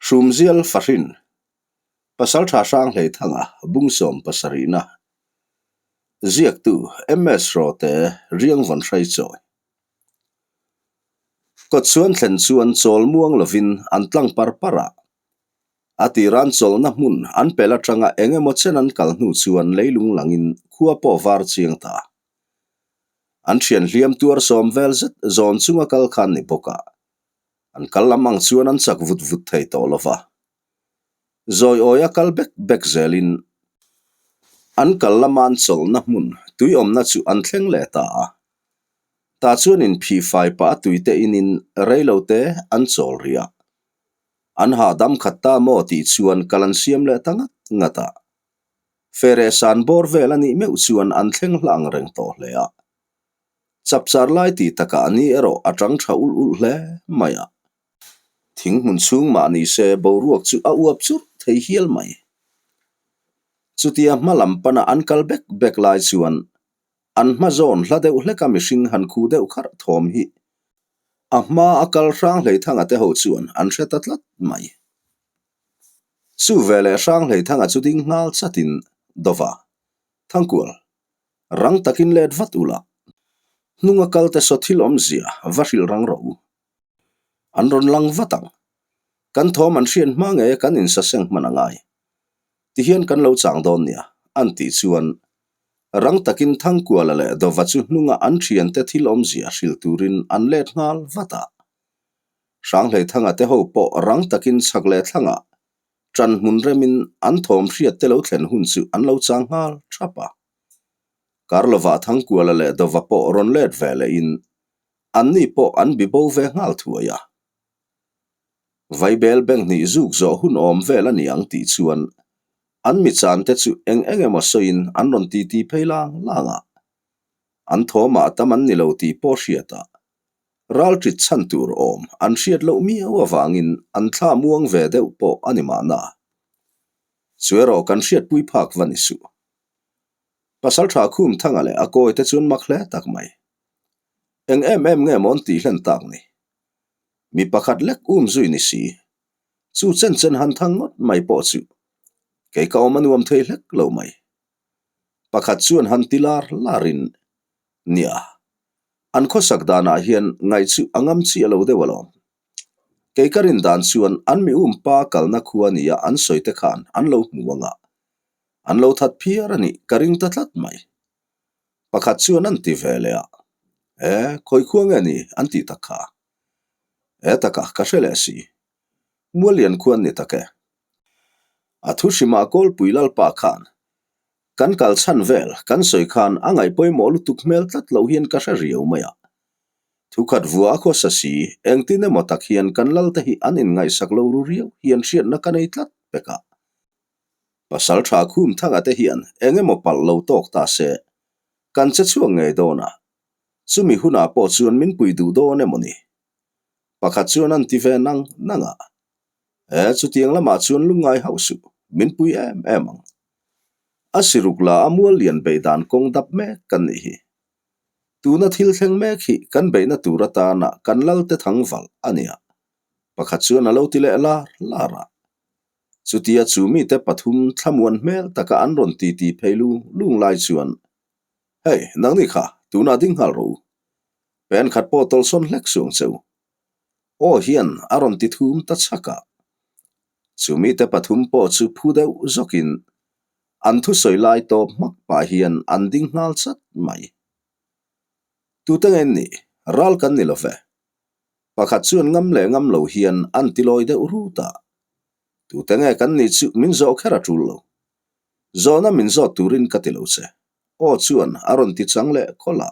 Hrumzial Fahrin, Pasaltha Hranghleithanga Bungsawm pasarihna, Ziaktu MS Rawte Riangvawn Hraichawi. Kawtchhuan thlen chuan chawl muang lovin an tlang par par a. A tira an chawlhna hmun an pel atanga eng emaw chen an kal hnu chuan leilung langin khua pawh var chiang ta. An thian hliam tuar sawm vel zet zawn chunga kal khan ni bawk a. An kal lam ang chuan an chak vut vut thei tawh lo va. Zawi awia kal bek bek zelin an kal lama an chawlhna hmun tui awmna chu an thleng leh ta a. Tah chuan inphih fai pah a tuite inin reilote an chawl rih a. An hahdam khat ta maw tih chuan kal an siam leh ta ngat ngat a. Fereh san bawr vel a nih meuh chuan an thleng hla ang reng tawh hle a. Chapchar lai tih takah a ni erawh a tang tha ulh ulh hle mai a. Thing hmun chhung mah ni se boruak chu a uap churh thei hial mai. Chutia hma lam pana an kal bek bek lai chuan an hma zawn hla deuh hleka mihring han khu deuh kharh thawm hi a hma a kal hrang hleithanga te ho chuan an hre ta tlat mai. Chu veleh hrang hleithanga chu ding nghal chatin Dova, Thangkual, Rang takin let vat ula, hnunga kalte saw thil awmzia va hrilh rang rawh u. An rawn lang vat ang. Kan thawm an hriat hma nge kan insaseng hman a ngai. Tihian kan lo chang dawn nia, an tih chuan rang takin Thangkuala leh Dova chu hnunga an thiante thil awmzia hrilh turin an let nghal vat a. Hranghleithanga te ho pawh rang takin chhak leh thlangah Ṭan hmun remin an thawm hriat te lo thlen hun chu an lo chang nghal ṭhap a. Karlova Thangkuala leh Dova pawh rawn let ve lehin anni pawh an bi bo ve nghal thuai a. Vaibel bank hnih zuk zawh hun awm vel a ni ang tih chuan an mi chan te chu eng eng emaw sawiin an rawn titi phei lang lang a. An thawmah tam an ni lo tih pawh hriat a. Ral ṭit chhan tur awm an hriat loh miau avangin an thla muang ve deuh pawh a ni mahna. Chu erawh kan hriatpui phak va ni suh. Pasalṭha Khum Thanga leh a kawi te chuan mak hle tak mai. Eng em em nge maw an tih hlen tak ni? Mi pakhat lek um zui ni si. Chu chen chen han thang ngawt mai pawh chu kei ka awm a nuam thei hlek lo mai. Pakhat chuan han ti lar larin, Nia, an khawsak danah hian ngaih chu a ngam chiah lo deuh alawm. Kei ka rin dan chuan an mi um pa kalna khua nia an sawi te khan an lo hmu ang a, an lo that phiar a nih ka ring ta tlat mai. Pakhat chuan an ti ve leh a, E, khawi khua nge ni an tih tak kha? E taka, ka hre leh si. Muallian khuan ni tak e. A thu hrimah Kawlpui Lalpa khan Kan kal chhan vel kan sawi khan a ngaih pawimawh lutuk hmel tlat loh hian ka hre riau mai a. Thukhat vua a khawsa si, engtin emaw tak hian kan lalte hi an inngaihsak lo ru riau hian hriatna ka nei tlat pek a. Pasal tha khum thanga te hian eng emaw palh lo tawk ta se, kan che chhuak ngei dawn a. Chumi hunah pawh chuan min pui duh dawn emaw ni? Pakhat chuan an ti ve nang nang a. E, chutiang lamah chuan lungngai hauh suh, min pui em em ang. A siruk la a mual lian beih dan kawng dap mek kan nih hi. Tuna thil thleng mek hi kan beihna tur atana kan lalte thang valh a nia. Pakhat chuan a lo ti leh lar lar a. Chutia chu mite pathum thlamuan hmel taka an rawn titi phei lung lung lai chuan, Hei, nangni kha, tunah ding nghal rawh u. Pen khat pawh tawlhsawn hlek suang che u. Aw hian a rawn ti thum ta chhak a. Chumite pathum pawh chu phu deuh zawkin an thusawi lai tawp hmak pah hian an ding nghal chat mai. Tute nge nih? Ral kan ni lo ve. Pakhat chuan ngam leh ngam lo hian an ti lawi deuh rut a. Tute nge kan nih chu min zawh kher a tul lo. Zawhna min zawt turin ka ti lo che. Aw chuan a rawn ti chang leh khawlh a.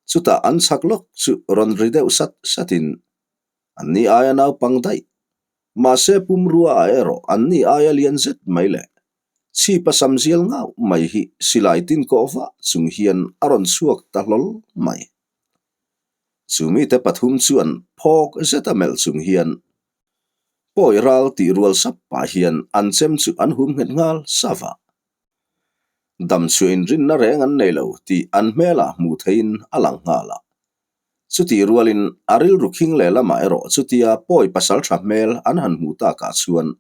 Chutah an chhak lawk chu rawn ri deuh sat satin Anni aia naupang daih. Mahse pumrua ah erawh anni aia lian zet mai leh chhipa sam zial ngauh mai hi silai tin kawh vah chung hian a rawn chhuak ta hlawl mai. Chu mite pathum chuan phawk zeta melh chung hian pawi ral tih rual sap pah hian an chem chu an hum nghet nghal sava. Dam chhuah inrinna reng an nei lo tih an hmelah hmuh theihin a lang nghal a. Chutih rualin a rilru khing leh lamah erawh chutia pawi pasaltha hmel an han hmuh takah chuan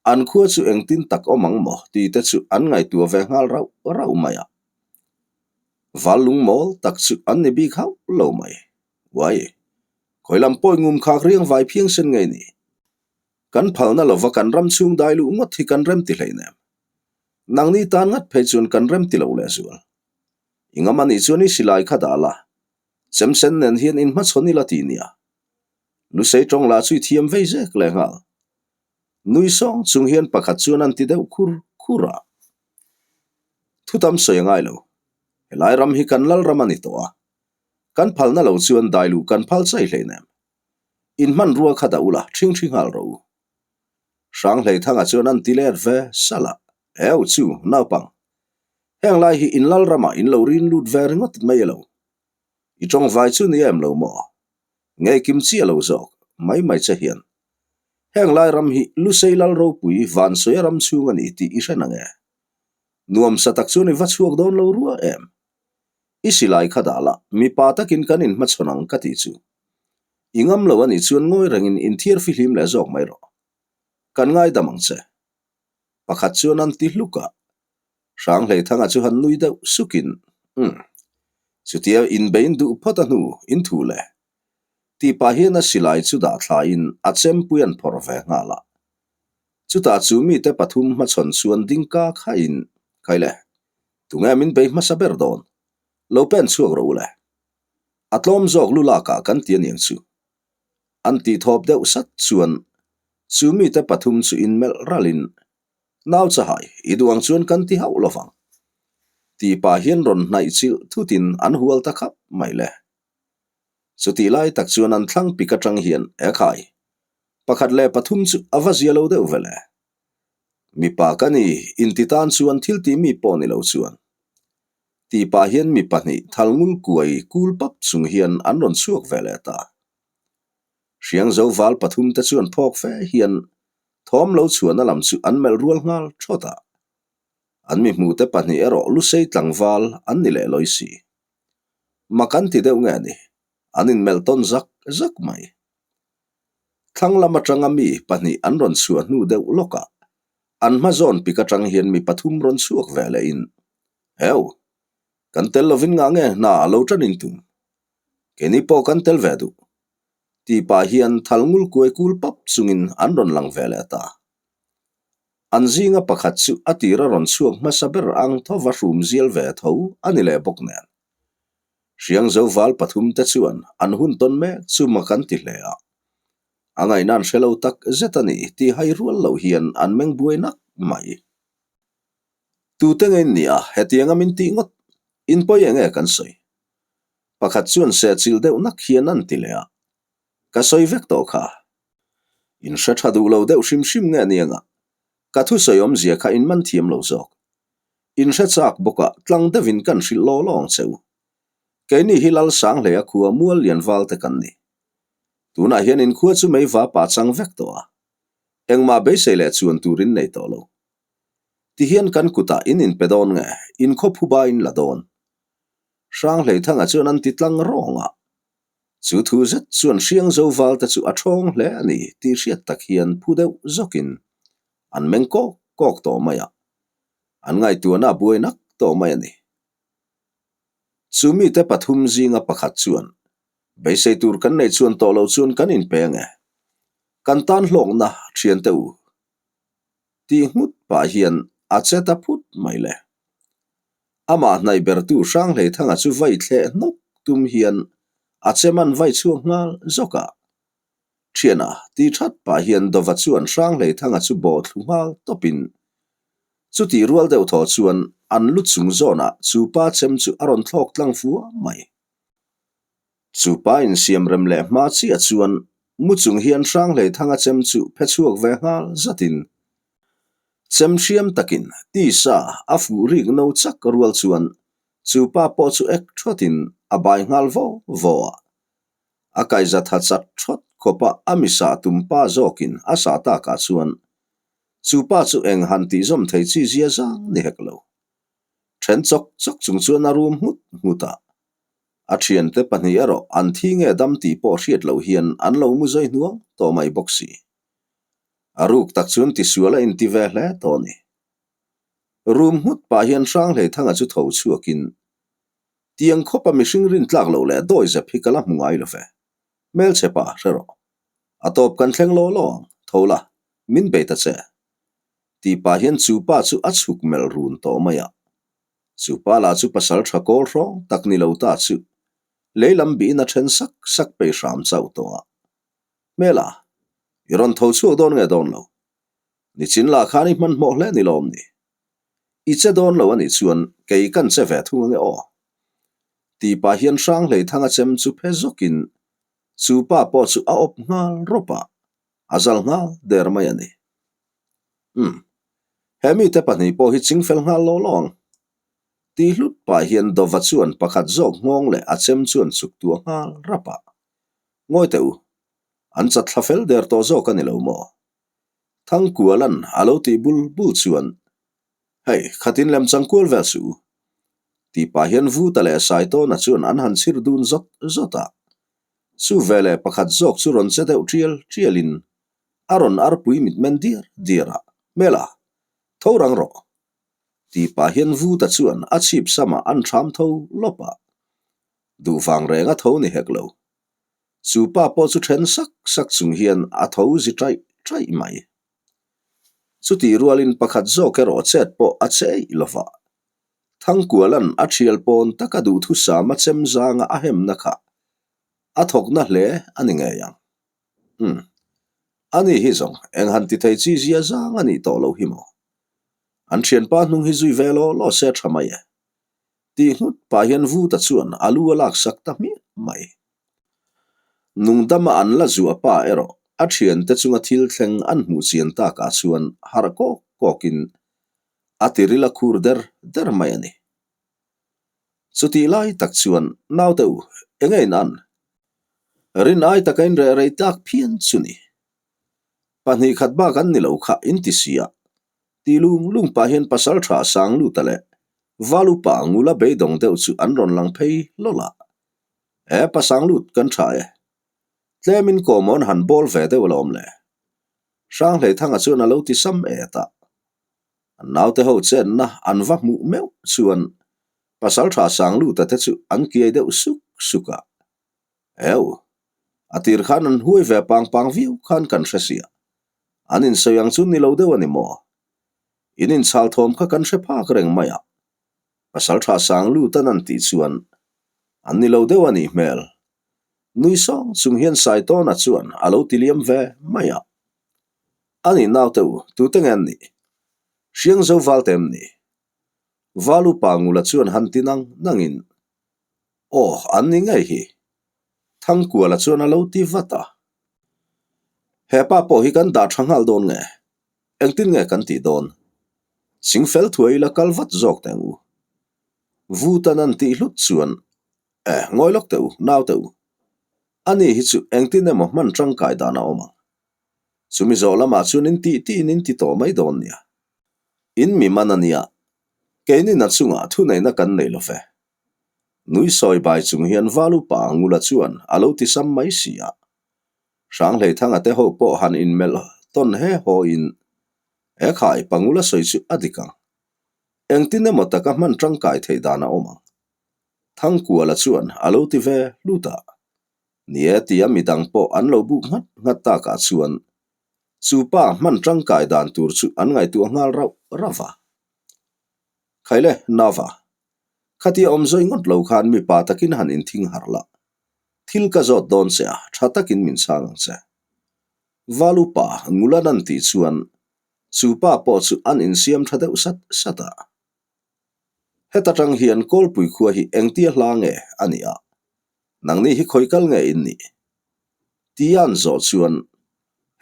an khua chu engtin tak awm ang maw tih te chu an ngaihtuah ve nghal rauh rauh mai a. Val lungmawl tak chu an ni bik hauh lo mai. Uai, khawi lam pawi ngum khak riang vai phiang sen ngei ni. Kan phalna lova kan ram chhung dai luh ngawt hi kan rem ti hleinem. Nangni tan ngat phei chuan kan rem ti lo lehzual. I ngam anih chuan i silai kha dah la, chemsen nen hian inhmachhawn ila ti nia. Lusei tawng lah chu i thiam vei zek leh nghal. Nui sawng chung hian pakhat chuan an ti deuh khur khur a. Thu tam sawi a ngai lo. Helai ram hi kan lal ram a ni tawh a. Kan phalna lo chuan dai luh kan phal chai hleinem. In hmanrua kha dah ula, ṭhing ṭhi nghal rawh u. Hranghleithanga chuan an ti let ve salh a, Eu chu, naupang. Heng lai hi in lal ramah in lo rin lut ve ringawt mai elo. I tawngvai chu ni em lo maw? Ngei kim chiah lo zawk, mai mai che hian. Heng lai ram hi Lusei lal ropui Vansawia ram chhung a ni tih i hre nang e. Nuamsa tak chuan i va chhuak dawn lo rua em? I silai kha dah la, mipa takin kan inhmachhawn ang ka tih chu. I ngam lo a nih chuan ngawi rengin inthiar fihlim leh zawk mai rawh. Kan ngaidam ang che. Pakhat chuan an ti hluk a. Hranghleithanga chu han nui deuh sukin, Umm. Chutia inbein duh phawt a hnu in thu le. Tih pah hian a silai chu dah thlaiin a chempui an phawrh ve nghal a. Chutah chu mite pathum hmachhawn chuan ding ka khaiin, Khai le, tunge min bei hmasa ber dawn? Lo pen chhuak rawh u le. A tlawm zawk lu lakah kan ti aniang chu. An tih thawp deuh sat chuan chu mite pathum chu inmelh ralin, Nau chahai, i duh ang chuan kan ti hauh lo vang. Tih pah hian rawn hnaih chilh thutin an hual ta khap mai le. Chutih lai tak chuan an thlang pik atang hian, Ekhai, pakhat leh pathum chu a va zia lo deuh ve le. Mipa ka ni, inti tan chuan thil tih mi pawh ni lo chuan. Tih pah hian mi pahnih thal ngul kuai kul pap chung hian an rawn chhuak ve leh ta. Hriangzo val pathum te chuan phawk fe hian thawm lo chhuahna lam chu an melh rual nghal thawt a. An mi hmuhte pahnih erawh lusei tlangval an ni leh lawi si. Mak an ti deuh nge ni, an inmelh tawn zak zak mai. Thlang lam atanga mi pahnih an rawn chhuah hnu deuh lawkah an hma zawn pik atang hian mi pathum rawn chhuak ve lehin, Heu, kan tel lovin ngah nge hna a lo tan in tum? Keini pawh kan tel ve duh. Tih pah hian thal ngul kuai kul pap chungin an rawn lang ve leh ta. An zinga pakhat chu a tir a rawn chhuak hmasa ber ang thova hrum zial ve tho a ni leh bawk nen. Hriangzo val pathum te chuan an hun tawn mek chu mak an ti hle a. A ngaihna an hre lo tak zet a ni tih hai rual lo hian an meng buai nak mai. Tute nge in ni a, hetianga min tih ngawt in pawi eng nge kan sawi? Pakhat chuan sehchilh deuh nak hian an ti leh a. Ka sawi vek tawh kha. In hre tha duh lo deuh hrim hrim nge anianga ka thusawi awmzia kha in man thiam lo zawk. In hre chak bawk a tlang deuhin kan hrilh law law ang che u. Keini hi Lal Sanghleia khua mual lian val te kan ni. Tunah hian in khua chu mei va pa chang vek tawh a. Engmah beisei leh chuan tur in nei tawh lo. Tihian kan kutah in inpe dawn nge in khaw phuba in la dawn. Hranghleithanga chuan an ti tlang rawng a. Chu thu zet chuan Hriangzo valte chu a thawng hle a ni tih hriat tak hian phu deuh zawkin an meng kawk kawk tawh mai a, an ngaihtuahna a buai nak tawh mai a ni. Chu mite pathum zinga pakhat chuan, Beisei tur kan neih chuan tawh lo chuan kan inpe ang e. Kan tan hlawkna thiante u tih nghut pah hian a che ta phut mai le. Amah hnaih bertu Hranghleithanga chu vai thleh hnawk tum hian a che man vai chhuak nghal zawk a. Thiana ti that pah hian Dova chuan Hranghleithanga chu bawh thlu nghal tawpin chutih rual deuh thaw chuan an lu chung zawnah chu pa chem chu a rawn thlawk tlang fua mai. Chu pa insiam rem leh hma chiah chuan mu chung hian Hranghleithanga chem chu phe chhuak ve nghal zatin Chem hriam takin tisa a fuh rik no chak rual chuan chu pa pawh chu ek thawtin a bai nghal vo vo a. A kaiza tha chat thawt khawpa a mi sah tum pa zawkin a sah takah chuan chu pa chu eng han tih zawm thei chi zia zang ni hek lo. Then chawk chawk chung chuan a rum nghut nghut a. A thiante pahnih erawh an thi nge dam tih pawh hriat loh hian an lo mu zai hnuang tawh mai bawk si. A ruk tak chuan tisual a inti ve hle tawh a ni. Rum nghut pah hian Hranghleithanga chu tho chhuakin, Tiang khawpa mihring rintlak loh leh dawi zep hi ka la hmu ngai lo ve. Hmelchhe pa, hre rawh. A tawp kan thleng law law ang, tho la, min bei ta che. Tih pah hian chu pa chu a chhuk melh run tawh mai a. Chu pa lah chu pasal tha kawl hrawng tak ni lo ta chu lei lam bihin a then sak sak peih hram chauh tawh a. Hmela, i rawn tho chhuak dawn nge dawn lo? Nichin lah khan i hmanhmawh hle ni lawm ni? I che dawn lo a nih chuan kei kan che ve thung ange aw. Tih pah hian Hranghleithanga chem chu phe zawkin chu pa pawh chu a awp nghal rawp a, a zal nghal der mai a ni. Umm, he mite pahnih pawh hi chingfel nghal law law ang. Tih hlut pah hian Dova chuan pakhat zawk nghawng leh a chem chuan chuk tuah nghal rap a. Ngawi teh u, an chat thla fel der tawh zawk a ni lo maw? Thangkualan a lo tih bul bul chuan, Hei, khatin lemchang kual vel suh u. Tih pah hian Vuta leh Saitawna chuan an han chhir dun zawt zawt a. Chu veleh pakhat zawk chu rawn che deuh tial tialin a rawn arpui mitmen diar diar a, Hmela, tho rang rawh. Tih pah hian Vuta chuan a chhip samah an thram tho lawp a. Duh vang reng a tho ni hek lo. Chu pa pawh chu then sak sak chung hian a tho zi taih taih mai. Chutih rualin pakhat zawk erawh chet pawh a che eih lo va. Thangkualan a thial pawn taka duhthusam a chem zanga a hemna kha a thawkna hle a ni ngei ang. Umm. Ani hi zawng eng han ti thei chi zia zang a nih tawh loh hi maw? An thianpa hnung hi zui ve law law se a tha mai e. Tih nghut pah hian Vuta chuan a lu a laksak ta hmiah mai. Nungdama an la zuah pa erawh a thiante chunga thil thleng an hmuh chian takah chuan harh kawk kawkin a tiril a khur der der mai a ni. Chutih lai tak chuan naute u enge in an? Rin ai taka in reh rei tak phian chu ni. Pahnih khat bak an ni lo kha in ti si a, Ti lung lung pah hian pasal tha sang lut a leh val upa ngula beidawng deuh chu an rawn lang phei lawlh a. E pasang lut kan tha e. Tlemin kawmawn han bawl ve deuh alawm le. Hranghleithanga chuan a lo ti sam et a. An naute ho chenna an va hmuh meuh chuan pasal tha sang lut a te chu an kiai deuh suk suk a. Eu, a tir khan an huai ve pang pang viau khan kan hre sia. An insawi ang chu ni lo deuh a ni maw? In inchhal thawm kha kan hre phak reng mai a. Pasal tha sang lut an an tih chuan an ni lo deuh a nih hmel. Nui sawng chung hian Saitawna chuan a lo ti liam ve mai a. A nih naute u, tute nge an nih? Hriang zo val te em ni? Val upa Ngula chuan han ti nang nangin Aw, an ni ngei hi. Thangkuala chuan a lo ti vat a. He pa pawh hi kan dah tha nghal dawn nge? Engtin nge kan tih dawn? Chingfel thuai ila kal vat zawk teh ang u. Vutan an tih hlut chuan, E, ngawi lawk teh u, nau teh u. Ani hi chu engtin emaw hman tangkai dan a awm ang. Chumi zawh lamah chuan in tih tiin in ti tawh mai dawn nia. In mi man a nia, keinin a chungah thuneihna kan nei lo ve. Nui sawi bai chung hian Val upa Ngula chuan a lo ti sam mai si a. Hranghleithanga te ho pawh han inmelh tawn he haw in, He khai pa Ngula sawi chu a dik ang. Engtin emaw taka hman tangkai theih dan a awm ang. Thangkuala chuan a lo ti ve hlut a. Ni e tia midang pawh an lo buk nghat nghat takah chuan chu pa hman tangkai dan tur chu an ngaihtuah nghal rauh rauh va. Khaile, Nava, Khatia awm zawi ngawt lo khan mipa takin han inthing harh la. Thil ka zawt dawn che a, tha takin min chhang ang che. Val upa Ngulan an tih chuan chu pa pawh chu an insiam tha deuh sat sat a. Heta tang hian Kawlpui khua hi engtia hla nge a nih a, nangni hi khawi kal nge in nih? Tia an zawh chuan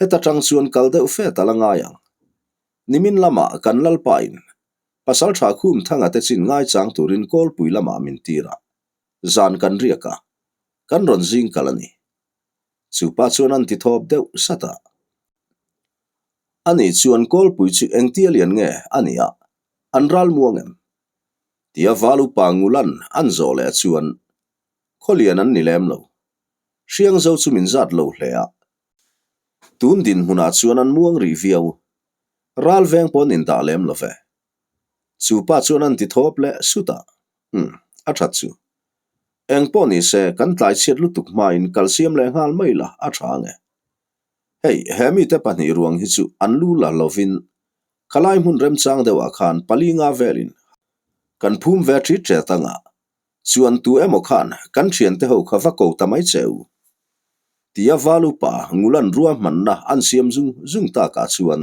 heta tang chuan kal deuh fe ta la ngai ang. Nimin lamah kan lalpa in Pasal tha khum thanga te chin ngaichang turin Kawlpui lamah min tir a, zan kan riak a, kan rawn zing kal a ni. Chu pa chuan an ti thawp deuh sat a. Ani chuan Kawlpui chu engtia lian nge a ni a, an ral muang em? Tia val upa Ngulan an zawh leh chuan. Khawlian an ni lem lo. Hriangzo chu min zat lo hle a. Tun dinhmunah chuan an muang rih viau. Ral veng pawh an indah lem lo ve. Chu pa chuan an ti thawp leh sut a. Umm, a that chu. Eng pawh ni se, kan tlai chhiat lutuk hmain kal siam leh nghal mai la a tha ange. Hei, he mite pahnih ruang hi chu an lu la lovin khalai hmun remchang deuhah khan pali nga velin kan phum ve ṭit ṭet anga chuan tu emaw khan kan ṭhiante ho kha va ko ta mai che u. Tia val upa Ngulan ruahmanna an siam zung zung takah chuan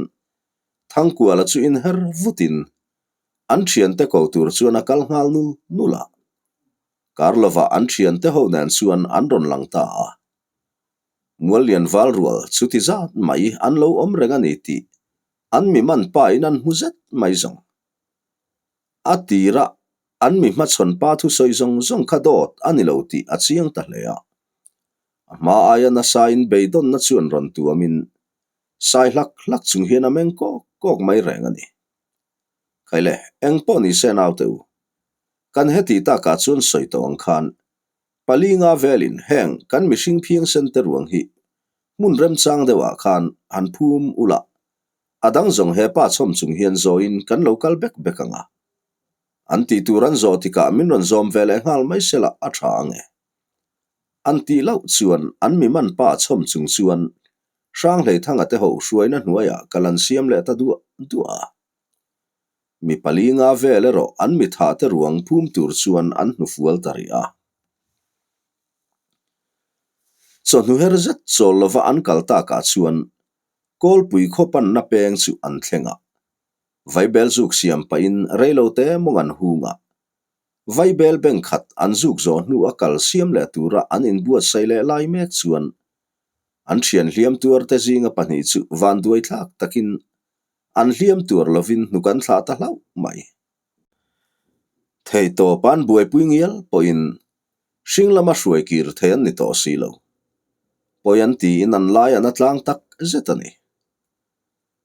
Thangkuala chu inher vutin an ṭhiante ko tur chuan a kal nghal nul nul a. Kar lovah an ṭhiante ho nen chuan an rawn lang ta a. Muallian val rual chuti zat mai an lo awm reng a ni tih an mi man pa in an hmu zet mai zawng. A tira an mi hmachhawn pa thusawi zawng zawng kha dawt a ni lo tih a chiang ta hle a. A hma aia nasa in beidawnna chuan rawn tuamin sai hlak hlak chung hian a meng kawk kawk mai reng a ni. Khaile, eng pawh ni se naute u. Kan heti takah chuan sawi tawh ang khan pali nga velin heng kan mihring phiangsen te ruang hi hmun remchang deuhah khan han phum ula, a dang zawng he pa chhawm chung hian zawiin kan lo kal bek bek ang a. An tih tur an zawh tikah min rawn zawm ve leh nghal mai sela a tha ang e. An tih loh chuan an mi man pa chhawm chung chuan Hranghleithanga te ho hruaina hnuaiah kal an siam leh ta duah duah a. Mi pali nga vel erawh an mi thah te ruang phum tur chuan an hnufual ta rih a. Chawhnu her zet chawl lova an kal takah chuan Kawlpui khaw panna peng chu an thleng a. Vaibel zuk siam pahin reilote mawng an hung a. Vaibel bank khat an zuk zawh hnu a kal siam leh tura an inbuatsaih leh lai mek chuan an thian hliam tuarte zinga pahnih chu vanduai thlak takin an hliam tuar lovin hnuk an thlah ta hlauh mai. Theihtawp an buaipui ngial pawhin hring lama hruai kir thei an ni tawh si lo. Pawi an tiin an lai an a tlang tak zet a ni.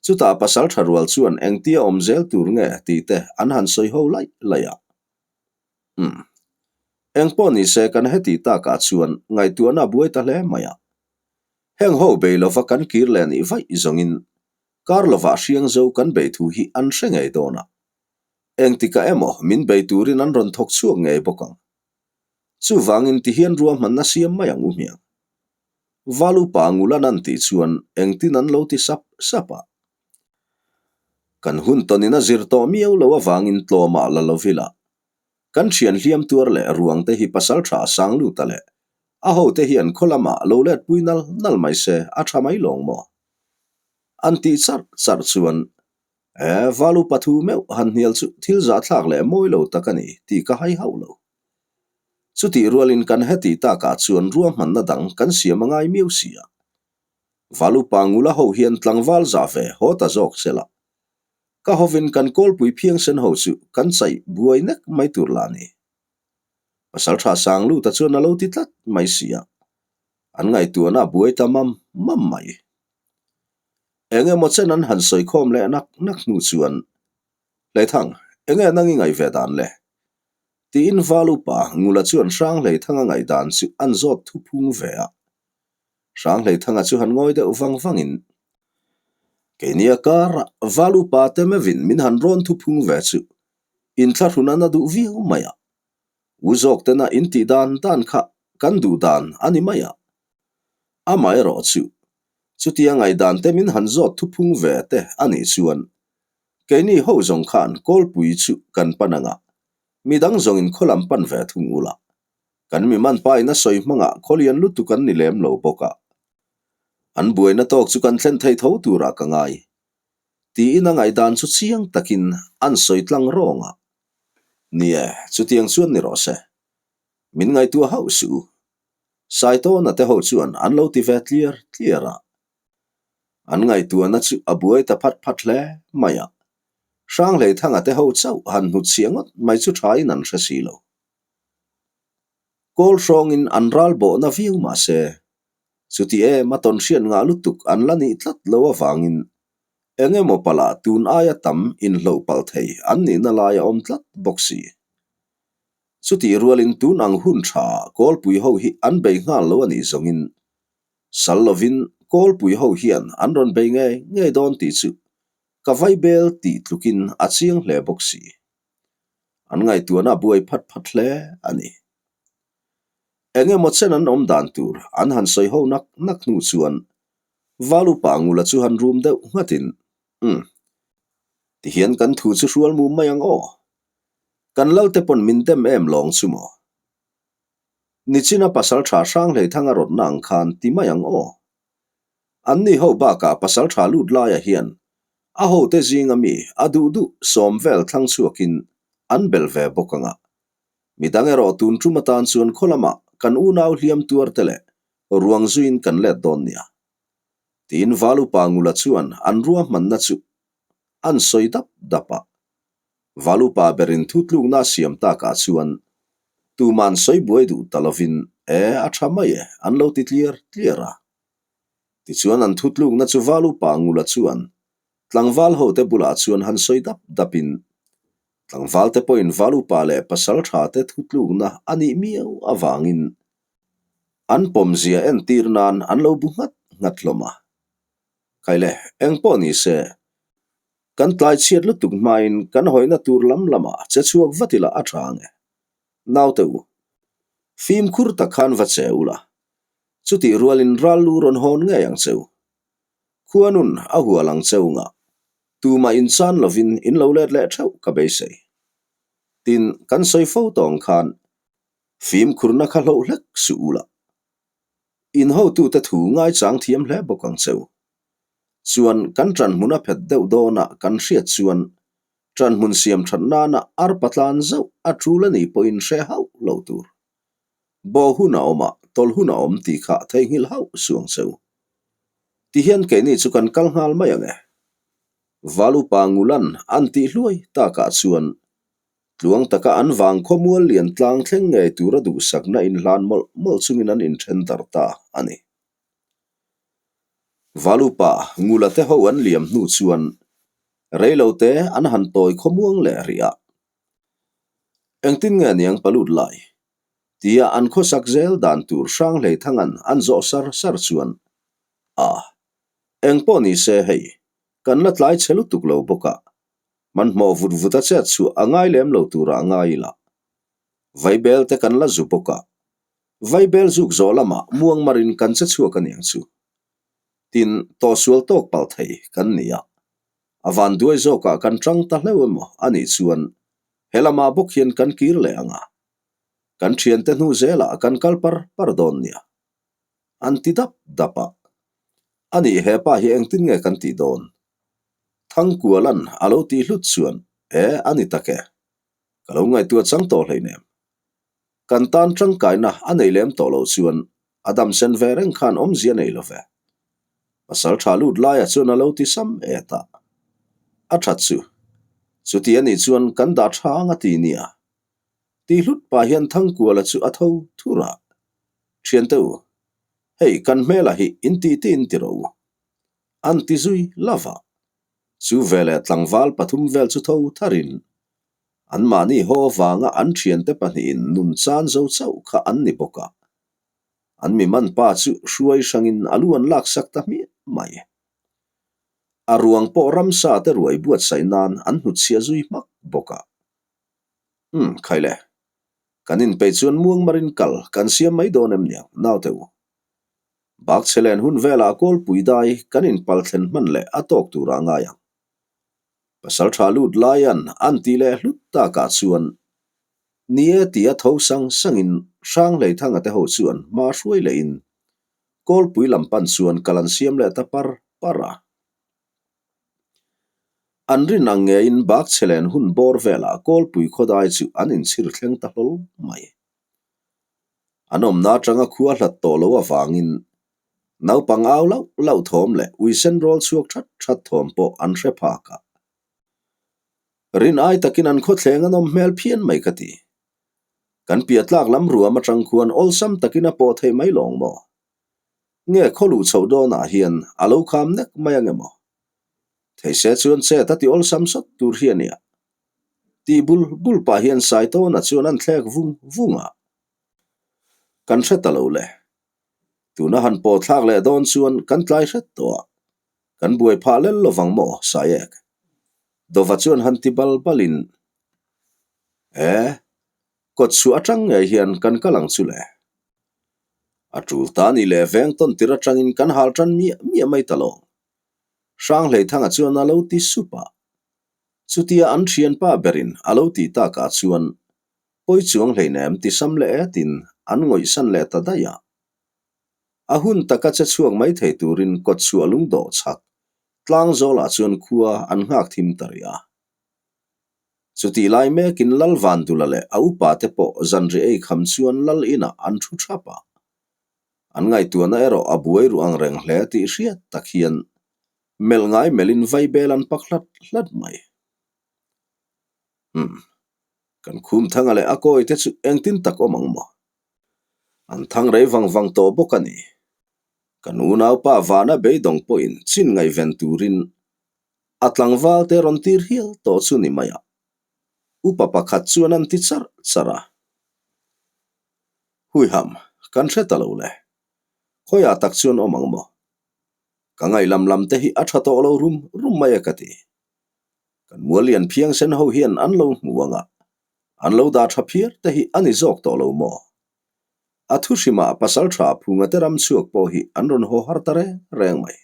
Chutah pasal tha rual chuan engtia awm zel tur nge tih te an han sawi ho laih laih a. Umm. Engpawh ni se kan heti takah chuan ngaihtuahna a buai ta hle mai a. Heng ho bei lova kan kir leh nih vaih zawngin kar lovah hriang zo kan bei thu hi an hre ngei dawn a. Engtikah emaw min bei turin an rawn thawk chhuak ngei bawk ang. Chuvangin tihian ruahmanna siam mai ang u hmiang. Val upa Ngulan an tih chuan engtin an lo ti sap sap a. Kan hun tawnin a zir tawh miau lo avangin tlawmah la lo vila. Kan thian hliam tuar leh ruang te hi pasal tha a sang lut a leh a hote hian khaw lamah lo let pui nal nal mai se a tha mai lawng maw? An tih charh charh chuan E, val upa thu meuh han hnial chu thil zahthlak leh mawi lo tak a ni tih ka hai hauh lo. Chutih rualin kan heti takah chuan ruahmanna dang kan siam a ngai miau si a. Val upa Ngula ho hian tlangval zah ve haw ta zawk se la. Ka hovin kan kawlpui phiangsen ho chu kan chaih buai nek mai tur lah a ni. Pasaltha Sangluta chuan a lo ti tlat mai si a. An ngaihtuahna a buai ta mam mam mai. Eng emaw chen an han sawi khawm leh nak nak hnu chuan, Hleithang, enge nang i ngaih ve dan le? Tiin Val upa Ngula chuan Hranghleithanga ngaih dan chu an zawt thu phung ve a. Hranghleithanga chu han ngawi deuh vang vangin, Keini a karah Val upa te meuhin min han rawn thu phung ve chu inthlahrun a na duh viau mai a. U zawk tena in tih dan dan kha kan duh dan a ni mai a. Amaherawh chu, chutia ngaihdan te min han zawt thuphung ve te a nih chuan keini ho zawng khan kawlpui chu kan pan ang a, midang zawngin khaw lam pan ve thung ula. Kan mi man pain a sawi hmangah khaw lian lutuk an ni lem lo bawk a. An buaina tawk chu kan thlen thei tho turah ka ngai. Tiin a ngaihdan chu chiang takin an sawi tlang rawng a. Ni e, chutiang chuan ni rawh se. Min ngaihtuah hauh suh u. Saitawna te ho chuan an lo ti ve tliar tliar a. An ngaihtuahna chu a buai ta phat phat hle mai a. Hranghleithanga te ho chauh han hnutchhiah ngawt mai chu thain an hre si lo. Kawl hrawngin an ral bawhna viau mah se, chuti em a tawn hriat ngah lutuk an la nih tlat lo avangin eng emaw palh ah tun aia tam inhloh palh thei an nihna lai a awm tlat bawk si. Chutih rualin tun ang hun tha Kawlpui ho hi an bei nghal lo a nih zawngin sal lovin Kawlpui ho hian an rawn bei ngei ngei dawn tih chu ka vaibel tih tlukin a chiang hle bawk si. An ngaihtuahna a buai phat phat hle a ni. Eng emaw chen an awm dan tur an han sawi ho nak nak hnu chuan Valupa Ngula chu han rum deuh nghatin, Umm. Tihian kan thu chu hrual mum mai ang aw. Kan lalte pawn min dem em lawng chu maw? Nichina pasal tha hrang hlei thang a rawtna ang khan ti mai ang aw. Anni ho bakah pasal tha lut laia hian a hote zinga mi a duh duh sawm vel thlang chhuakin an bel ve bawk ang a. Midang erawh tun tum atan chuan khaw lamah kan unau hliam tuar te leh ruang zuiin kan let dawn nia. Tiin Valupa Ngula chuan an ruahmanna chu an sawi dap dap a. Valupa berin thu tlukna a siam takah chuan tuman sawi buai duh ta lovin e a tha mai e an lo ti tliar tliar a. Tichuan an thu tlukna chu Valupa Ngula chuan tlangval hote bulah chuan han sawi dap dapin tlangvalte pawhin Valupa leh pasal thate thu tlukna a nih miau avangin an pawmzia entir nan an lo bu nghat nghat hlawm a. Khaile, eng pawh ni se, kan tlai chhiat lutuk hmain kan hawina tur lam lamah che chhuak vat ila a tha ang e. Naute u, fimkhur tak khan va che ula, chutih rualin ral lu rawn hawn ngei ang che u. Khuanun a hual ang che ungah, tumah inchan lovin in lo let leh theuh ka beisei. Tin, kan sawi fo tawng khan fimkhurna kha hloh hlek suh ula. In hotute thu ngaichang thiam hle bawk ang cheu. Chuan kan ṭanhmun a phet deuh dawnah kan hriat chuan ṭanhmun siam ṭhat nana arpa tlan zauh a ṭul a nih pawhin hre hauh lo tur. Baw hun a awm a, tawlh hun a awm tih kha theihnghilh hauh suh ang cheu. Tihian keini chu kan kal nghal mai ang e. Valupa Ngulan an tih hluai takah chuan Tluang taka an vang khawmual lian tlang thleng ngei tura duhsakna inhlan mawlh mawlh chungin an inthen darh ta a ni. Valupa Ngula te ho an liam hnu chuan reilote an han tawi khawmuang leh rih a. Engtin nge niang palut lai? tia an khawsak zel dan tur hrang hlei thangan an zawh sar sar chuan a, engpawh ni se hei, kan la tlai chhe lutuk lo bawk a, Hmanhmawh vut vut a chet chhuah a ngai lem lo turah a ngai ila. Vaibel te kan la zu bawk a. Vaibel zuk zawh lamah muangmarin kan che chhuak a niang chu. Tin, tawhsual tawk palh thei kan ni a. A vanduai zawkah kan tang ta hleuh emaw a nih chuan he lamah bawk hian kan kir leh ang a. Kan thiante hnu zelah kan kal par par dawn nia. An ti dap dap a. A nih hepa hi engtin nge kan tih dawn? Thangkualan a lo tih hlut chuan, E, a ni tak e. Ka lo ngaihtuah chang tawh hleinem. Kan tan tangkaina a nei lem tawh loh chuan a dam sen ve reng khan awmzia nei lo ve. Pasal tha lut laia chuan a lo ti sam et a. A that chu. Chuti a nih chuan kan dah tha ang a ti nia. Tih hlut pah hian Thangkuala chu a tho thur a. Thiante u, hei kan hmela hi in tih tih in ti rawh u. An ti zui lova. Chu veleh tlangval pathum vel chu tho tharin anmahni haw avanga an thiante pahnihin nun chan zo chauh kha an ni bawk a. An mi man pa chu hruai hrangin a lu an laksak ta hmiah mai. A ruang pawh ramsa te ruai buatsaih nan an hnutchhiah zui hmak bawk a. Umm, khaile. Kan inpeih chuan muangmarin kal kan siam mai dawn em niang, naute u. Bak chhe len hun velah kawlpui dai kan inpal thlen hman leh a tawk turah a ngai ang. Pasal tha lut laian an tih leh hlut takah chuan ni e tih a tho sang sangin Hranghleithanga te ho chuan hma hruai lehin kawlpui lam pan chuan kal an siam leh ta par par a. An rin ang ngeiin bak chhe len hun bawr velah kawlpui khawdai chu an inchhir thleng ta hlawl mai. An awmna atanga khua hlat tawh loh avangin naupang au lauh lauh thawm leh uisen rawl chhuak that that thawm pawh an hre phak a. Rin ai takin an khawthleng an awm hmel phian mai ka ti. Kan piah tlak lam ruam atang khuan awlsam takin a pawh thei mai lawng maw? Nge khaw luh chhoh dawnah hian a lo kham nek mai ang emaw? Theise chuan chet a ti awlsam sawt tur hi a nia. Tih bul bul pah hian Saitawna chuan an thlek vung vung a. Kan hre ta lo le. Tuna han pawh thlak leh dawn chuan kan tlai hret tawh a. Kan buai phah lel lovang maw, Saiek? Dova chuan han ti bal balin, E, kawt chhuah atang ngei hian kan kal ang chu le. A tul ta ni leh veng tawn tir atangin kan hal tan miah miah mai ta lawng. Hranghleithanga chuan a lo ti sup a. Chutia an thianpa berin a lo tih takah chuan pawi chuang hleinem ti sam leh etin an ngawihsan leh ta daih a. A hun taka che chhuak mai thei turin kawt chhuah lungdawh chhak tlang zawlah chuan khua an nghak thim ta rih a. Chutih lai mekin Lal Vandula leh a upa te pawh zanri ei kham chuan Lal inah an thu thap a. An ngaihtuahna erawh a buai ruh ang reng hle tih hriat tak hian melh ngai melhin vaibel an pak hlat hlat mai. Umm, kan khum thanga leh a kawi te chu engtin tak awm ang maw? An thang rei vang vang tawh bawk a ni. Kan unaupa Vana beidawng pawhin chin ngaihven turin a tlangval te rawn tir hial tawh chu ni mai a. Upa pakhat chuan an ti charh charh a. Huiham, kan hre ta lo le. Khawiah tak chuan awm ang maw? Ka ngaih lam lam te hi a tha tawh lo rum rum mai a ka ti. Kan muallian phiang sen ho hian an lo hmu ang a, an lo dah tha phiar te hi a ni zawk tawh lo maw? A thu hrimah pasal tha phunga te ram chhuak pawh hi an rawn haw har ta reng reng mai.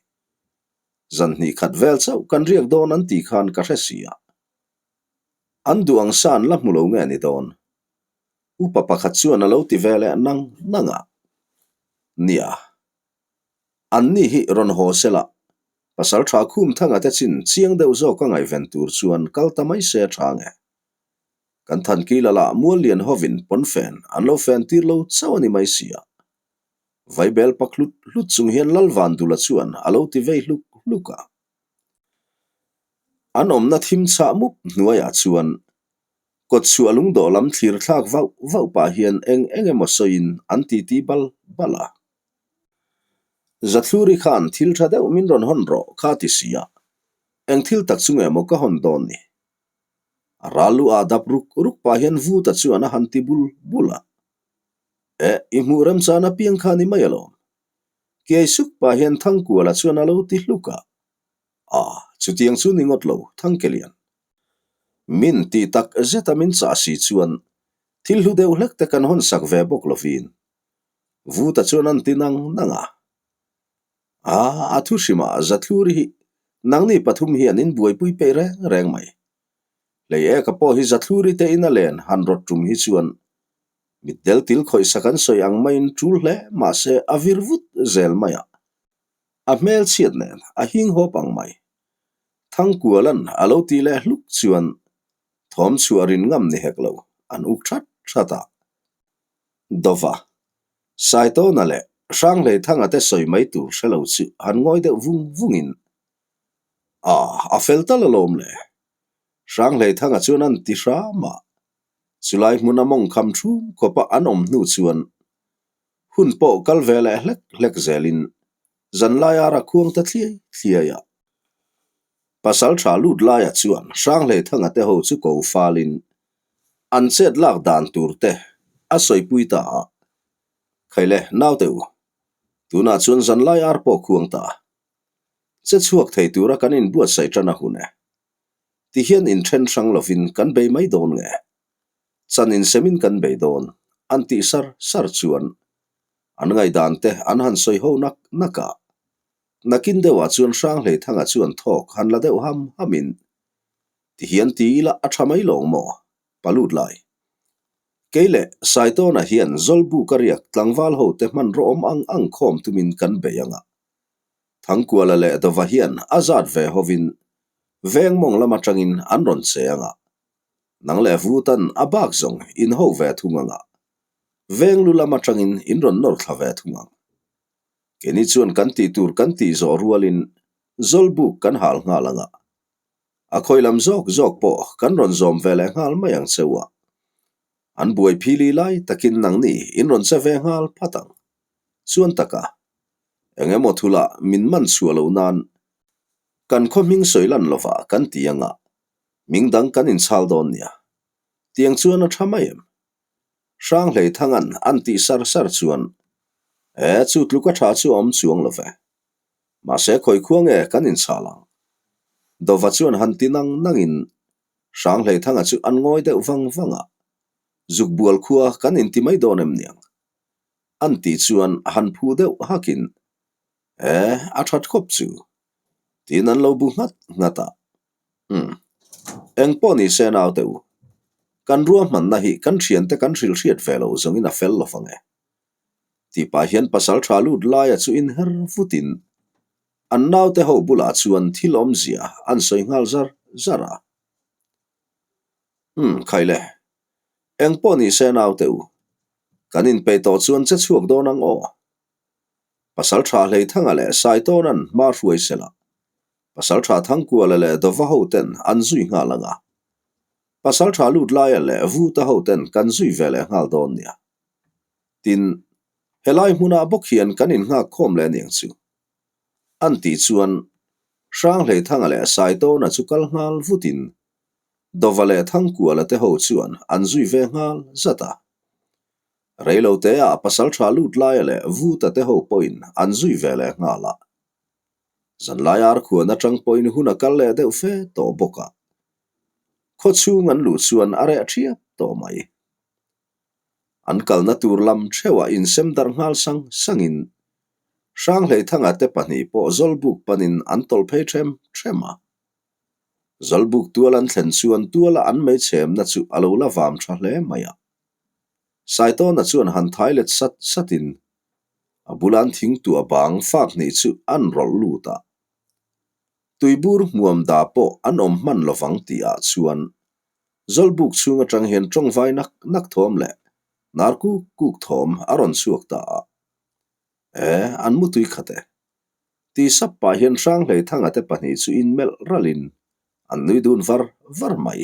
Zan hnih khat vel chauh kan riak dawn an tih khan ka hre si a. An duh ang sa an la hmu lo nge ni dawn? Upa pakhat chuan a lo ti ve leh nang nang a. Nia. Anni hi rawn haw se la, pasal tha khum thanga te chin chiang deuh zawk a ngaihven tur chuan kal ta mai se tha nge. Kan Thankila lah mual lian hovin pawnfen an lo fen tir lo chauh a ni mai si a. Vaibel pak hlut hlut chung hian Lalvandula chuan a lo ti vei hluk hluk a. An awmna thim chhah mup hnuaiah chuan kawt chhuah lungdawh lam thlir thlak vauh vauh pah hian eng eng emaw sawiin an titi bal bal a. Zathluri khan thil tha deuh min rawn hawn rawh kha ti si a, eng thil tak chu nge maw ka hawn dawn ni? A ral lu ah dap ruk ruk pah hian Vuta chuan a han ti bul bul a. Eh, i hmuh remchan apiang kha ni mai alawm. Kiai suk pah hian Thangkuala chuan a lo ti hluk a. Ah, chutiang chu ni ngawt lo, Thangkelian. Min ti tak zeta min chah si chuan thil hlu deuh hlek te kan hawn sak ve bawk lovin. Vuta chuan an ti nang nang a. Ah, a thu hrimah Zathluri hi nangni pathum hian in buaipui peih reng reng mai. Hlei eka pawh hi Zathluri te in a len han rawt tum hi chuan mitdel til khawihsak an sawi ang maiin tul hle mahse a vir vut zel mai a. A hmel chhiat nen a hing hawp ang mai. Thangkualan a lo tih leh hluk chuan thawm chhuah rin ngam ni hek lo an uk that that a. Dova, Saitawna leh Hranghleithanga te sawi mai tur hre lo chu han ngawi deuh vung vungin, A, a fel tal alawm le. Hranghleithanga chuan an ti hram a, chulai hmuna mawngkham thum khawpa an awm hnu chuan hun pawh kal ve leh hlek hlek zelin zanlai ara khuang ta thliai thliai a. Pasal tha lut laia chuan Hranghleithanga te ho chu ko falin an chet lak dan tur te a sawipui ta a, Khaile, naute u, tunah chuan zanlai ar pawh khuang ta a, che chhuak thei tura kan inbuatsaih tan a hun e. Tihian inthen hrang lovin kan bei mai dawn nge? Chan insemin kan bei dawn, an tih sar sar chuan an ngaihdan te an han sawi ho nak nak a. Nakin deuhah chuan Hranghleithanga chuan thawk han la deuh ham hamin Tihian ti ila a tha mai lawng maw? Palut lai. Kei leh Saitawna hian Zawlbuk a riak tlangval ho te hmanraw awm ang ang khawm tumin kan bei ang a. Thangkuala leh Dova hian a zat ve hovin veng mawng lam atangin an rawn che ang a. Nang leh Vutan a bak zawng in ho ve thung ang a. Veng lu lam atangin in rawn nawr thla ve thung ang. Keini chuan kan tih tur kan tih zawh rualin Zawlbuk kan hal nghal ang a. A khawi lam zawk zawk pawh kan rawn zawm ve leh nghal mai ang che u a. An buai phili lai takin nangni in rawn che ve nghal phat ang. Chuan taka, eng emaw thula min man chhuah loh nan kan khaw hming sawi lan lovah kan ti anga, hming dang kan inchhal dawn nia. Tiang chuan a tha mai em? Hranghlei-thanga'n an tih sar sar chuan, E, chu tluk a tha chu a awm chuang lo ve. Mahse khawi khua nge kan inchhal ang? Dova chuan han ti nang nangin Hranghlei-thanga chu an ngawi deuh vang vang a, Zukbual khua kan inti mai dawn em niang? An tih chuan han phu deuh hakin, E, a that khawp chu. Tiin an lo bu nghat nghat a. Umm. Eng pawh ni se naute u. Kan ruahmanna hi kan thiante kan hrilh hriat ve lo zawngin a fel lo vang e. Tih pah hian pasal tha lut laia chu inher vutin an naute ho bulah chuan thil awmzia an sawi nghal zar zar a. Umm, khai le. Eng pawh ni se naute u. Kan inpeih tawh chuan che chhuak dawn ang aw. Pasal tha Hleithanga leh Saitawna'n hma hruai sela, Pasal tha Thangkuala leh Dova hoten an zui nghal ang a. Pasal tha Lutlaia leh Vuta hoten kan zui ve leh nghal dawn nia. Tin, helai hmunah bawk hian kan innghak khawm leh aniang chu. An tih chuan Hranghleithanga leh Saitawna chu kal nghal vutin Dova leh Thangkuala te ho chuan an zui ve nghal zat a. Reiloteah pasal tha lut laia leh Vuta te ho pawhin an zui ve leh nghal a. Zanlai arkhuan atang pawhin hun a kal leh deuh fe tawh bawk a. Khaw chhung an luh chuan a reh thiap tawh mai. An kalna tur lam theuhah insem darh nghal sang sangin Hranghleithanga te pahnih pawh Zawlbuk panin an tawlh phei them them a. Zawlbuk tual an thlen chuan tuala an meichhemna chu a lo la vam tha hle mai a. Saitawna chuan han thai let sat satin a bula an thing tuah bang fak hnih chu an rawlh lut a. Tuibur hmuam da pawh an awm hman lovang tihah chuan Zawlbuk chhung atang hian tawngvai nak nak thawm leh nar kuk kuk thawm a rawn chhuak ta a. E, an mutui khat e. Ti sap pah hian Hranghleithanga te pahnih chu inmelh ralhin an nui dun var var mai.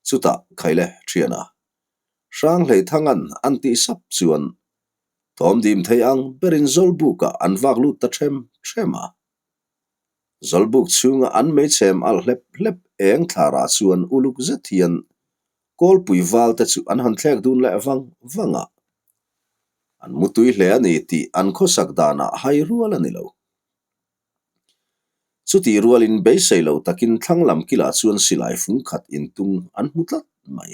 Chutah Khaile thiana Hranghleithanga'n an tih sap chuan thawm dim thei ang berin Zawlbukah an vak lut ta them them a. Zawlbuk chhunga an meichhem alh hlep hlep eng thlarah chuan uluk zet hian kawlpui val te chu an han thlek dun leh vang vang a. An mutui hle a ni tih an khawsak danah hai rual a ni lo. Chutih rualin beisei lo takin thlang lam kilah chuan silai fung khat intung an hmu tlat mai.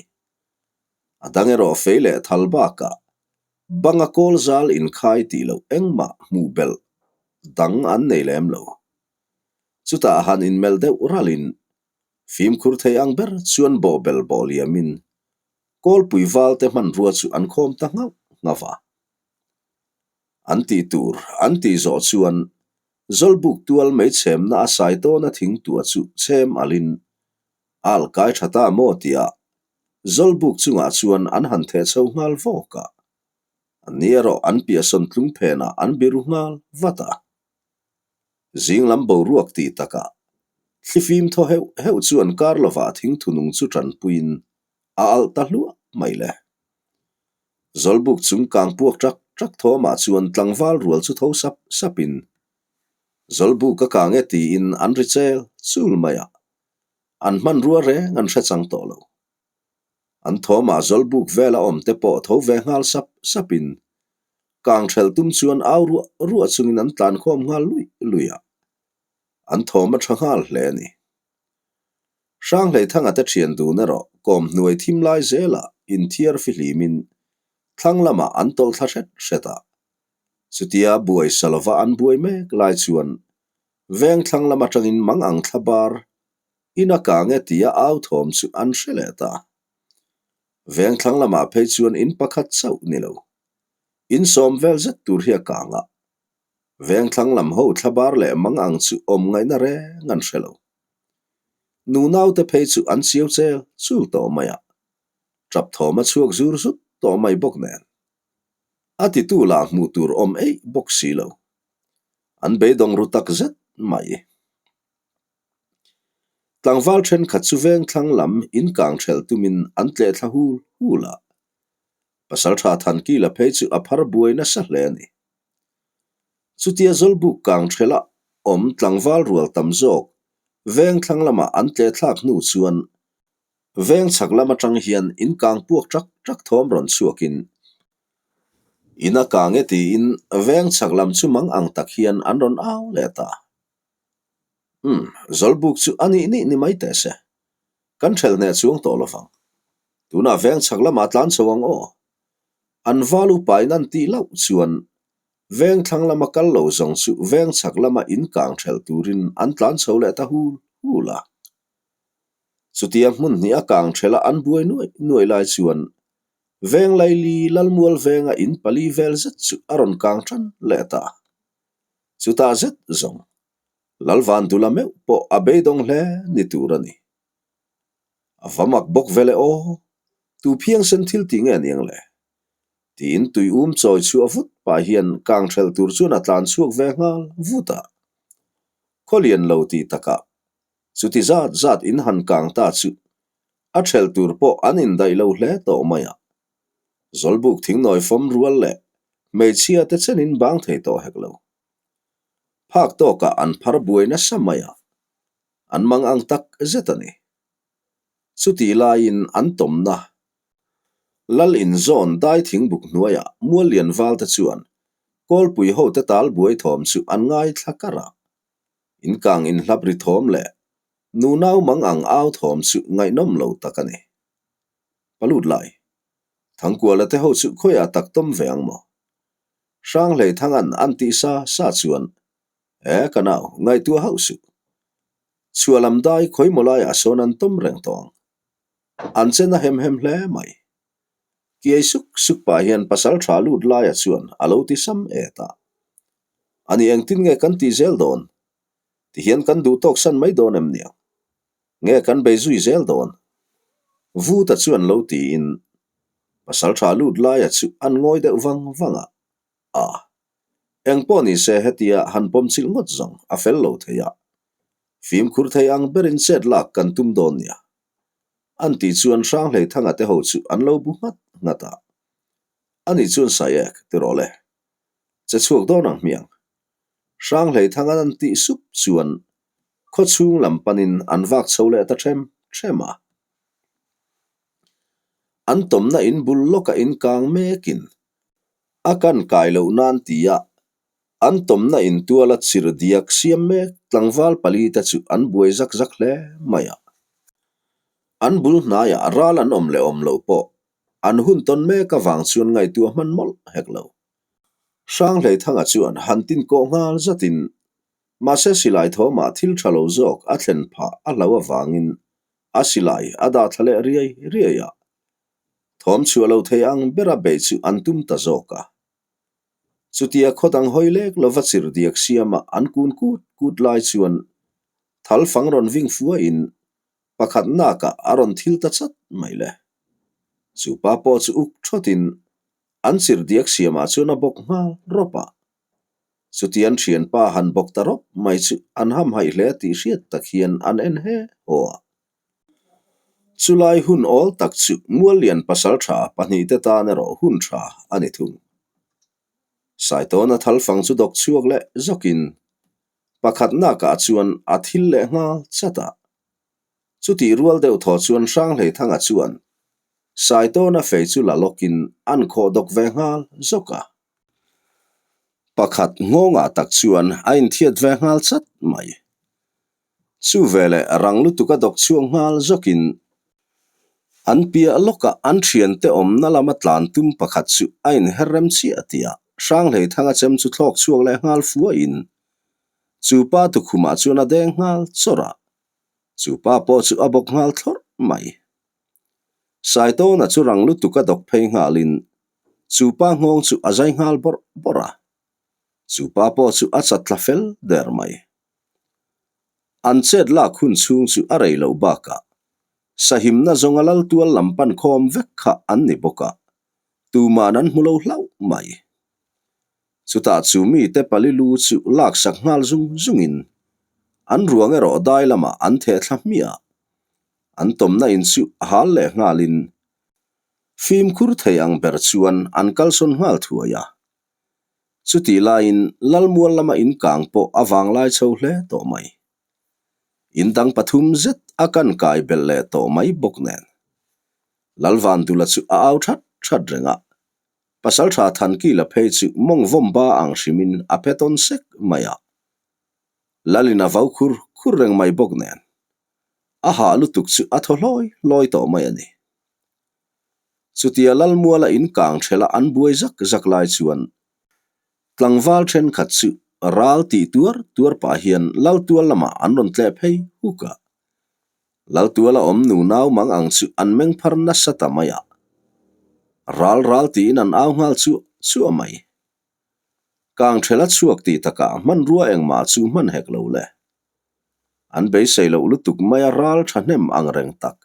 A dang erawh fei leh thal bakah banga kawl zal inkhai tih loh engmah hmuh belh dang an nei lem lo. Chutah han inmelh deuh ralin fimkhur thei ang ber chuan bawhbel bawh liamin kawlpui valte hmanrua chu an khawm ta nghauh nghauh a. An tih tur an tih zawh chuan Zawlbuk tual mei chhemna a sai tawna thing tua chu chhem alin a alkai tha ta maw tia Zawlbuk chungah chuan an han theh chho nghal vawk a. An ni erawh an piahsawn tlung phenah an biru nghal vat a. Zing lam boruak tih takah thlifim thaw heuh heuh chuan kar lovah thing thunung chu tanpuiin a alh ta hluah mai le. Zawlbuk chung kang puak ṭak ṭak thawmah chuan tlangval rual chu tho sap sapin, Zawlbuk a kang e tiin an ri chel chul mai a, an hmanrua reng an hre chang tawh lo. An thawmah Zawlbuk vela awm te pawh tho ve nghal sap sapin, kang ṭhelh tum chuan au ruah ruah chungin an tlan khawm nghal luih luih a, an thawm a ṭha nghal hle a ni. Hranghleithanga te thian dun erawh kawm hnuai thim lai zelah inthiar fihlimin thlang lamah an tawlh thla hret hret a. Chutia buai sa lova an buai mek lai chuan veng thlang lam atangin mang ang thla bar in a kang e tia au thawm chu an hre leh ta. Veng thlang lamah phei chuan in pakhat chauh ni lo. In sawm vel zet tur hi a kang a. Veng thlang lam ho thla bar leh mang ang chu awm ngaihna reng an hre lo. Nu naute phei chu an chiau chel chul tawh mai a, tap thawm a chhuak zur zut tawh mai bawk nen. A titu lah hmuh tur awm eih bawk si lo. An beidawng ru tak zet mai. Tlangval thenkhat chu veng thlang lam inkang thelh tumin an tleh thla hul hul a. Pasaltha Thankila phei chu a phar buai nasa hle a ni. Chutia Zawlbuk kang ṭhela awm tlangval rual tam zawk veng thlang lamah an tle thlak hnu chuan. Veng chhak lam atang hian in kang puak ṭak ṭak thawm rawn chhuakin in a kang e tiin veng chhak lam chu mang ang tak hian an rawn au leh ta. Umm, Zawlbuk chu a nih nih ni mai teh se. Kan ṭhelh hneh chuang tawh lovang. Tunah veng chhak lamah tlan chho ang aw. An val upain an tih loh chuan veng thlang lama kal lo zawng chu veng chhak lama in kang ṭhelh turin an tlan chho leh ta hul hul a. Chutia hmun hnih a kang ṭhelh a an buai nuai nuai lai chuan veng laili Lalmual venga in pali vel zet chu a rawn kang ṭan leh ta. Chutah zet zawng Lalvandula meuh pawh a beidawng hle ni tur a ni. A va mak bawk ve le aw, tu phiangsen thil tih nge aniang le? Tiin tui um chawi chhuah vut pah hian kang hrelh tur chuan a tlan chhuak ve nghal vut a. Khawlian lo tih takah chuti zat zat in han kang ta chu a hrelh tur pawh an indaih lo hle tawh mai a. Zawlbuk thingnawi fawm rual leh hmeichhia te chenin bang thei tawh hek lo. Phak tawkah an phar buai nasa mai a, an mang ang tak zet a ni. Chutih laiin an tawmna Lal inzawn dai thingbuk hnuaiah Muallian valte chuan Kawlpui hote tal buai thawm chu an ngaithla kar a. Inkang inhlap ri thawm leh nunau mang ang au thawm chu ngaihnawm lo tak a ni. Palut lai, Thangkuala te ho chu khawiah tak tawm ve ang maw? Hranghlei Thangan an tih sa sa chuan, E ka nau, ngaihtuah hauh suh. Chhuah lam dai khawi maw laiah sawn an tawm reng tawh ang. An chen a hem hem hle mai. Kiai suk suk pah hian pasal tha lut laia chuan a lo ti sam et a. Ani engtin nge kan tih zel dawn? Tihian kan duh tawk san mai dawn em niang? Nge kan bei zui zel dawn? Vuta chuan lo tiin pasal tha lut laia chu an ngawi deuh vang vang a. A. Eng pawh ni se hetia han pawm chilh ngawt zawng a fel lo thei a. Fimkhur thei ang berin chet lak kan tum dawn nia. An tih chuan Hranghlei Thanga te ho chu an lo bu nghat nghat a. Ani chuan Saiek ti rawh le. Che chhuak dawn ang hmiang. Hranghlei Thangan an tih sup chuan khaw chhung lam panin an vak chho leh ta ṭhem ṭhem a. An tawmna in bul lawkah in kang mekin a kan kai loh nan tia an tawmna in tuala chir diak siam mek tlangval palite chu an buai zak zak hle mai a. An bul hnaiah ral an awm leh awm loh pawh an hun tawn mek avang chuan ngaihtuah hman mawlh hek lo. Hranghleithanga chuan han tin kawh nghal zatin mahse silai thawmah thil tha lo zawk a thlen phah a hlo avangin a silai a dah thla leh riai riai a. Thawm chhuah lo thei ang bera beih chu an tum ta zawk a. Chutia khaw dang hawi lek lova chir diak siama an kun kut kut lai chuan thal fang rawn ving fuaiin pakhat nakah a rawn thil ta chat mai le. Chu pa pawh chu uk thawtin an chir diak siamah chuan a bawk nghal rawp a. Chutian thianpa han bawk ta rawp mai chu an hamhaih hle tih hriat tak hian an en he haw a. Chulai hun awl tak chu Muallian pasal tha pahnihte tan erawh hun tha a ni thung. Saitawna thalfang chu dawk chhuak leh zawkin pakhat nakah chuan a thil leh nghal chat a. Chutih rual deuh thaw chuan Hranghleithanga chuan Saitawna fei chu la lawkin an khawh dawk ve nghal zawk a. Pakhat nghawngah tak chuan a inthiat ve nghal chat mai. Chu veleh rang lutuk a dawk chhuak nghal zawkin an piah lawkah an thiante awmna lama tlan tum pakhat chu a inher rem chiah tih a Hranghleithanga chem chu thlawk chhuak leh nghal fuaiin chu pa tukhumah chuan a deng nghal chawrh a, chu pa pawh chu a bawk nghal thlawrh mai. Saitawna chu rang lutuk a dawk phei nghalin chu pa nghawng chu a zai nghal bawrh bawrh a, chu pa pawh chu a chat tla fel der mai. An chet lak hun chhung chu a rei loh bakah sahimna zawnga lal tual lam pan khawm vek kha an ni bawk a, tuman an hmu lo hlauh mai. Chutah chu mite pali lu chu laksak nghal zung zungin an ruang erawh dai lamah an theh thla hmiah. An tawmna in chu a hal leh nghalin fimkhur thei ang ber chuan an kalsawn nghal thuai a. Chutih laiin Lalmual lama inkang pawh a vanglai chho hle tawh mai. In dang pathum zet a kan kai belh leh tawh mai bawk nen. Lalvandula chu a au that that reng a, Pasaltha Thankila phei chu mawng vawm ba ang hrimin a phe tawn sek mai a. Lalin a vau khur khur reng mai bawk nen. A hah lutuk chu a thaw hlawi hlawi tawh mai a ni. Chutia Lalmuala in kang ṭhela an buai zak zak lai chuan tlangval ṭhenkhat chu ral tih tuar tuar pah hian Laltual lamah an rawn tleh phei huk a. Laltuala awm nu nau mang ang chu an meng phar nasa ta mai a. Ral ral tiin an au nghal chuah chuah mai. Kang ṭhela chhuak tih takah hmanrua engmah chu hman hek lo le. An beisei loh lutuk maia ral ṭhahnem ang reng tak.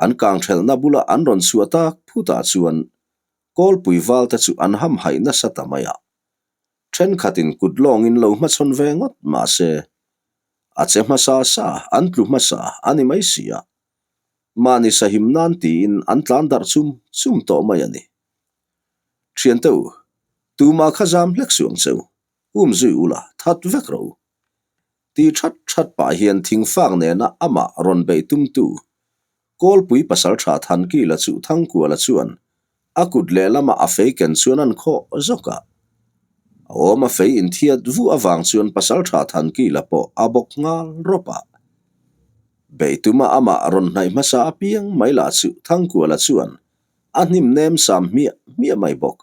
An kang ṭhelhna bula an rawn chhuah tak phutah chuan Kawlpui valte chu an hamhaih nasa ta mai a. Ṭhenkhatin kut lawngin lo hmachhawn ve ngawt mahse, a che hmasa sa an tlu hmasa a ni mai si a. Mahni sahim nan tiin an tlan darh chum chum tawh mai a ni. Ṭhiante u, tumah kha zam hlek suh ang che u, um zui ula that vek rawh u. Ti that that pah hian thingfak nena amah rawn beih tumtu Kawlpui pasaltha Thankila chu Thangkuala chuan a kut lehlama a fei ken chuan an khawh zawk a. A awm a fei inthiat vuah avang chuan pasaltha Thankila pawh a bawk nghal rawp a. Beih tuma amah rawn hnaih hmasa apiang mai lah chu Thangkuala chuan a hnim nem sam hmiah hmiah mai bawk.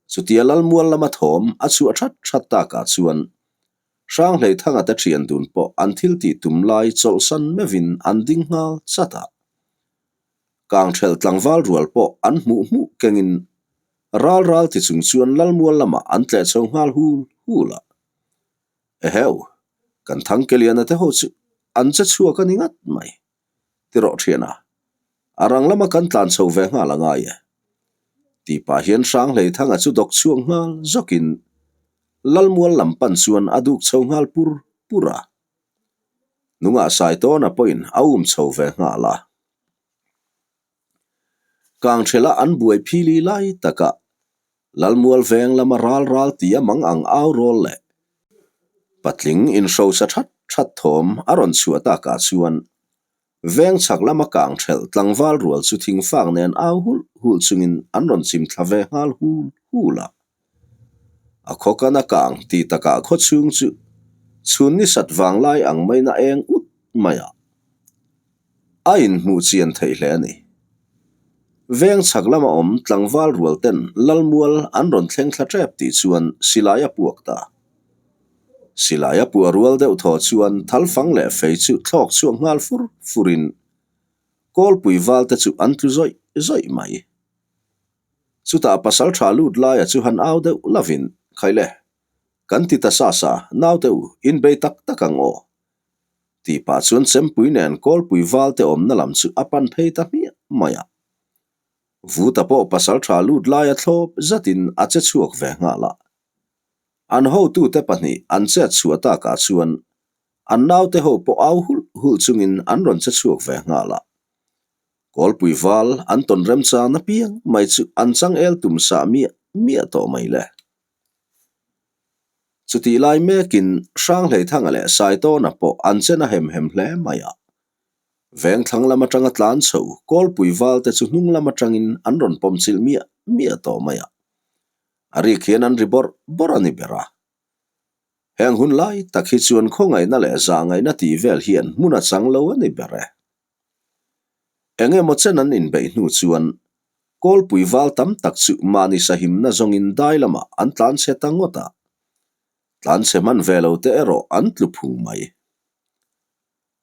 Chutia Lalmual lama thawm a chhuah that that takah chuan Hranghleithanga te thian dun pawh an thil tih tum lai chawlhsan meuhin an ding nghal chat a. Kangthelh tlangval rual pawh an hmuh hmuh kengin ral ral ti chung chuan Lalmual lamah an tleh chho nghal hul hul a. Eheu, kan Thangkeliana te ho chu an che chhuak a ni ngat mai. Ti rawh thian a, a rang lama kan tlan chho ve nghal a ngai e. Tih pah hian Hranghleithanga chu dawk chhuak nghal zawkin Lalmual lam pan chuan a duk chho nghal pur pur a. Nungah Saitawna pawhin a um chho ve nghal a. Kangthela an buai phili lai takah Lalmual veng lama ral ral tia mang ang au rawl leh patling inhrosa that that thawm a rawn chhuah takah chuan veng chhak lama kangthelh tlangval rual chu thingfak nen au hulh hulh chungin an rawn chim thla ve nghal hul hul a. A khawkan a kang tih takah khawchhung chu chhun ni sat vanglai ang maina eng ut mai a. A inhmuh chian theih hle a ni. Veng chhak lama awm tlangval rual ten Lalmual an rawn thleng thla tep tih chuan silai a puak ta. Silai a puah rual deuh thaw chuan thalfang leh fei chu thlawk chhuak nghal fur furin Kawlpui val te chu an tlu zawih zawih mai. Chutah pasal tha lut laia chu han au deuh lovin, Khaile, kan ti ta sa sa, naute u, inbei tak tak ang aw. Tih pah chuan Chempui nen Kawlpui valte awmna lam chu a pan phei ta hmiah mai a. Vuta pawh pasal tha lut laia thlawp zatin a che chhuak ve nghal a. An hotute pahnih an chet chhuah takah chuan an naute ho pawh au hulh hulh chungin an rawn che chhuak ve nghal a. Kawlpui val an tawn remchang apiang mai chu an changel tum sah miah miah tawh mai le. Chutih lai mekin Hranghleithanga leh Saitawna pawh an chen a hem hem hle mai a. Vengthlang lam atanga tlan chho Kawlpui valte chu hnung lam atangin an rawn pawm chilh miah miah tawh mai a. A rik hian an ri bawrh bawrh a ni ber a. Heng hun lai tak hi chuan khawngaihna leh zahngaihna tih vel hian hmun a chang lo a ni ber e. Eng emaw chen an inbeih hnu chuan Kawlpui val tam tak chu mahni sahimna zawngin dai lamah an tlanchhe ta ngawt a, tlanchhe hman ve lo te erawh an tlu phung mai.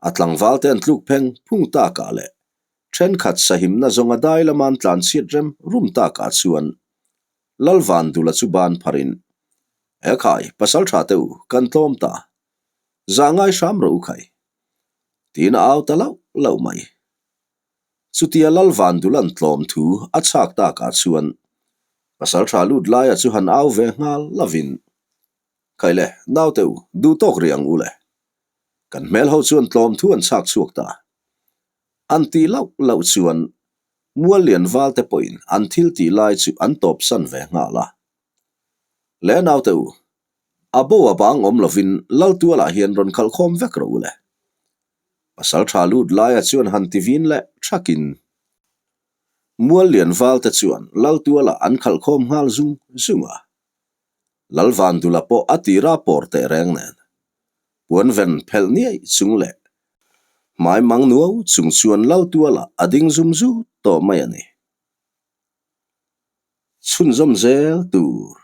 A tlangval te an tluk pheng phung takah leh thenkhat sahimna zawnga dai lama an tlanchhiat rem rum takah chuan Lalvandula chu ban pharin, Ekhai, pasal tha teh u, kan tlawm ta. Zah ngai hram rawh u khai. Tiin a au ta lauh lauh mai. Chutia Lalvandulan tlawm thu a chhak takah chuan Pasaltha lut laia chu han au ve nghal lovin, Khaile, naute u, duh tawk rih ang u le. Kan hmel ho chuan tlawm thu an chhak chhuak ta. An tih lauh lauh chuan Muallian valte pawhin an thil tih lai chu an tawpsan ve nghal a. Le naute u, A bo a bang awm lovin Laltualah hian rawn khalh khawm vek rawh u le. Pasalṭha lut laia chuan han ti vin leh ṭhakin Muallian valte chuan Laltuala an khalh khawm nghal zung zung a. Lalvandula pawh a tira pawr teh reng nen puanven phelh niaih chung leh hmai mang nuau chung chuan Laltuala a ding zum zut tawh mai a ni. Chhunzawm zel tur.